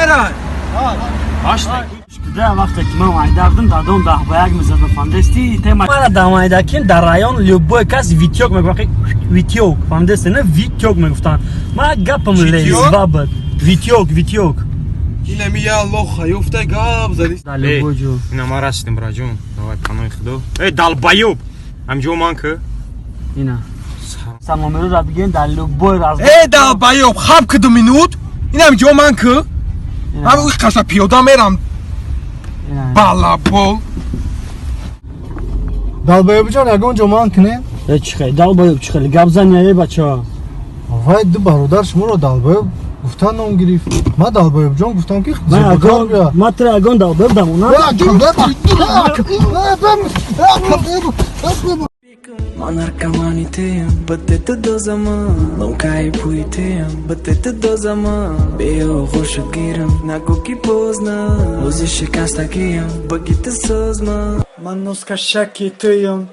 Чандара? Да, вақте ки ман майдардим, дадом 10 ба 1 мезадам, фаҳмидасти? Тема мара да майдакин дар район любой кас Витёк мегуфт, Витёк, фаҳмидасти, не Витёк мегуфтанд. Ман гапам лезва буд. Витёк, Витёк. Инами я лоха ёфта гап зади. Дар любой ҷо. Ина ма расидем, браҷон. Давай, панои худо. Эй, долбоёб! Ҳамҷо ман ки? Ина. Саломиро бигем дар любой раз. Эй, долбоёб, хаб ки 2 минут. Инам ҷо ман ки? Ҳам уи қаша пиёда мерам. Балабол. Долбоёбиҷон, ягон ҷо ман кунем? Э, чӣ хел долбоёб, чӣ хел гап зани, эй бача? Вай ду бародар шуморо долбоёб гуфтан ном гирифт. Ман долбоёбҷон гуфтам ки Ман тра ягон долбоёб дамона. Ма наркомани тиям, бъдете дозама. Ломкаи пуи тиям, бъдете дозама. Биё хушат гирам, нагу ки позна. Лози шикастагиям, бъгите созма. Ман носкашаки туюм,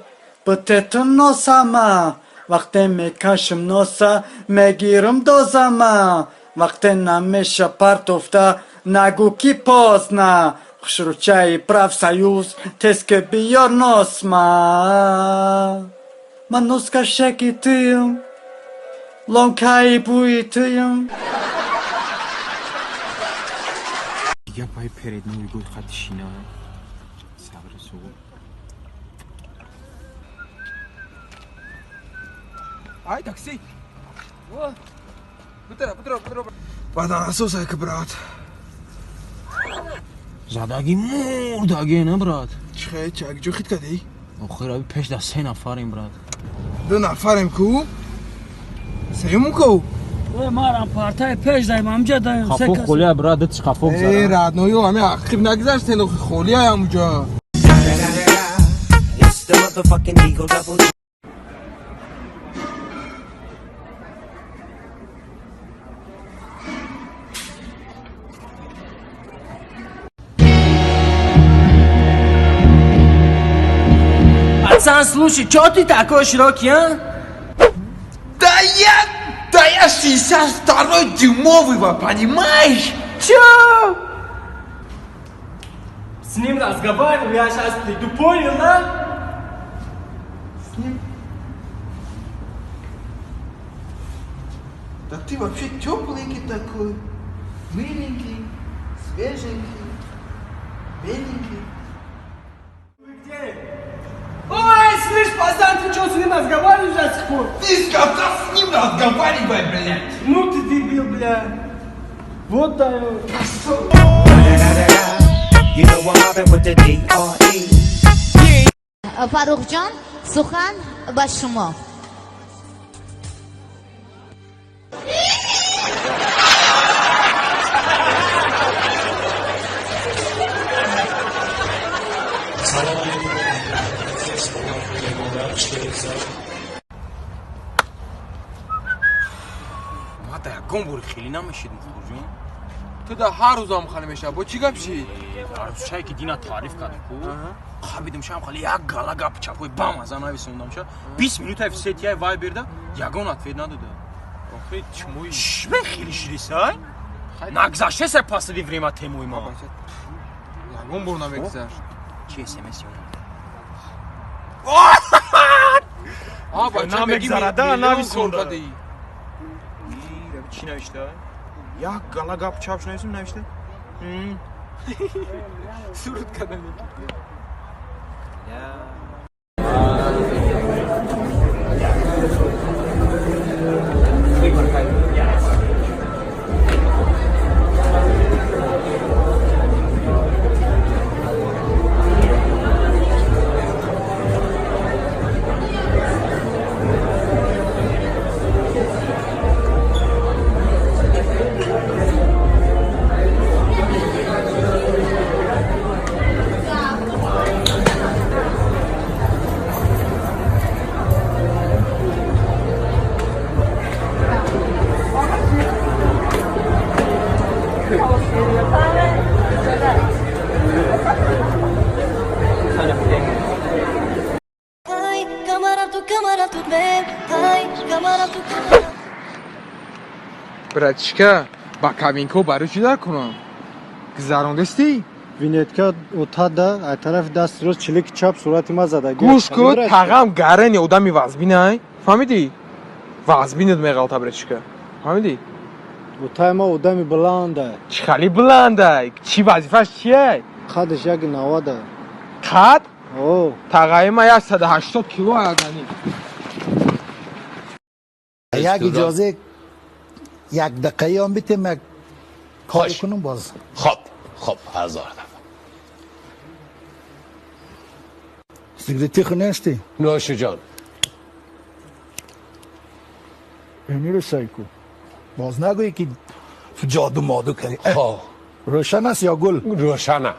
бъдете носама. Вақте мекашам носа, мегирам дозама. Вақте намеша партофта, нагу ки поздно. Хушручаи профсоюз, тез ки биёр носма. Ман носкашаки туюм, ломкаи бӯи туюм. Дига пай перед Новый год хати шина. Сабр сугу. Ай, такси. Бутера, бутера, бутера. Бадан асосай ки, брат. Задаги мурдаги, не, брат? Чихе, чак ҷо хит кади? Охир, аби пеш да се нафарем, брат. Ду нафарем ку? Сеюм ку? Э, марам партай пеш даем, амҷа даем. Хафо холия, брат, дит хафо Э, гузара. роднойо, ами ақиб нагузаштен, охи холия амуҷа. It's the motherfucking Eagle Double G. Пацан, слушай, чё ты такой широкий, а? Да я 62 дюймовый, понимаешь? Чё? С ним разговариваю, я сейчас приду, понял, да? С ним? Да ты вообще тепленький такой, миленький, свеженький, беленький. Ой, слышь, пацан, ты чё с ним разговариваешь до сих пор? Ты сказал, с ним разговаривай, блядь! Ну ты дебил, бля. Вот да. You know I'm mobbing with the D.R.E. Фаррухҷон, сухан ба шумо. Салом алейкум, модар. Ма да ягон бори хеле намешид, Мухторҷон. Ту да ҳар рӯзам хали мешава, бо чӣ гап шид? Арӯсчае ки дина таъриф кард ку, қабидим шам хали як гала гап чапои бамаза нависондам ша. 20 минута в сетияй вайберда ягон ответ надода. Охи, чмои. Чӣ хеле шидисай? Нагзаштесай последний время темои ма. Ягон бор намегзашт. Чи смс ёна? А, бача, Намегзарада, мегӣ миллион нависонда. кор кардӣ. Чӣ навишта? Як гала гап чап нависум навишта? Суруд кардани. Ай, камарам ту, камарам ту, бем. Ай, камарам ту, камарам. Братишка, ба кабинко барои чӣ дар кунам? Гузарондасти? Винетка отада, ай тарафи даст рост чилики чап сурати ма задаги. Гӯш кун, тағам гарани одами вазбинай. Фаҳмидӣ? Вазбинат меғалта, бретишка. Фаҳмидӣ? Отай ма одами баланда. Чӣ хали баландай? Чӣ вазифаш чия? Қадаш 1,90. Қад? О. Тағаи ма 180 кило агани. یک اجازه یک دقیقه هم بیتیم یک کار کنم باز. خب خب، هزار دفعه. سیگریتی خو نیستی؟ نوش جان. اینی رو سعی کو باز نگویی که جادو مادو کردی. خب. روشن است یا گل؟ روشنه.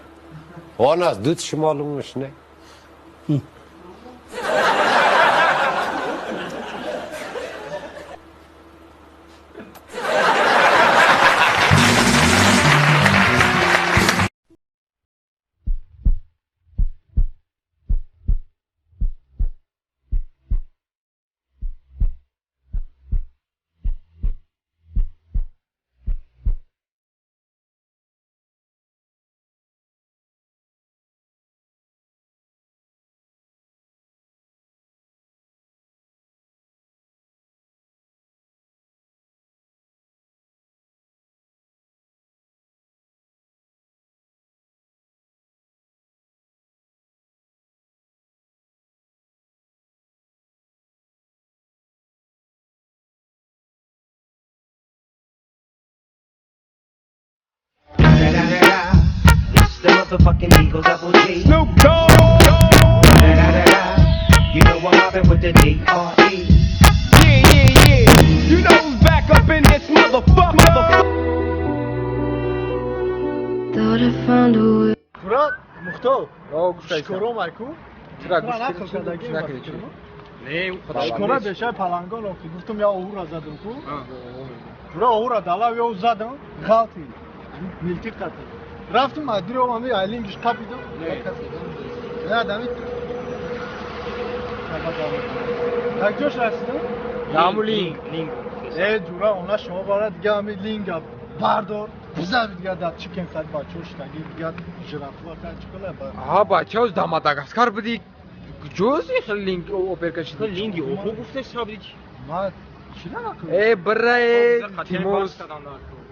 آن از دود شمالون میشنه. It's the motherfucking Eagle Double G. Snoop Dogg. You know I'm mobbing with the D.R.E. Yeah. You know who's back up in this motherfucker. Thought I found a way. Тура Мухтор. О, гӯш Шикором айку. Чира гӯш кардӣ? Накардӣ чӣ? Не, Шикора бешай палангон охи. Гуфтум я оҳура задам ку. Тура оҳура далав ё задам, ғалти. Милтиқ қати. Рафтум адиро ами айлингиш қапидам. Не, адами. Так ҷош расидам? Даму линг. Э, ҷура, она шумо бара дига ами линга бардор. Бизави дига да чикен хай бачо штаги дига жирафа хай чикола ба. Аҳа, бачаоз да Мадагаскар буди. Ҷози хел линг оперка шид. Линги оҳу гуфта шабди. Ма чира нақл? Э, бира, э, Тимос.